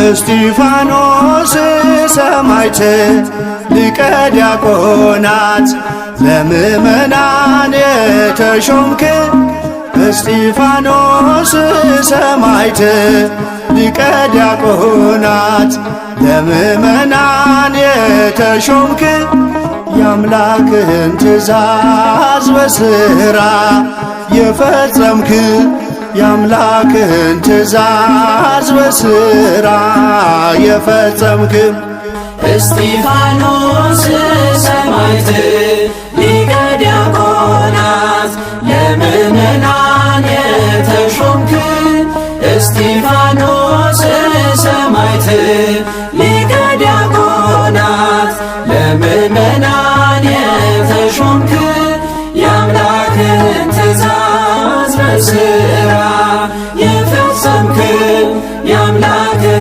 እስጢፋኖስ ሰማዕት ሊቀ ዲያቆናት ለምእመናን የተሾምክ፣ እስጢፋኖስ ሰማዕት ሊቀ ዲያቆናት ለምእመናን የተሾምክ፣ የአምላክህን ትእዛዝ በሥራ የፈጸምክ፣ የአምላክህን ትእዛዝ በሥራ የፈጸምክ። እስጢፋኖስ ሰማዕት ሊቀ ዲያቆናት ለምእመናን የተሾምክ፣ እስጢፋኖስ ሰማዕት።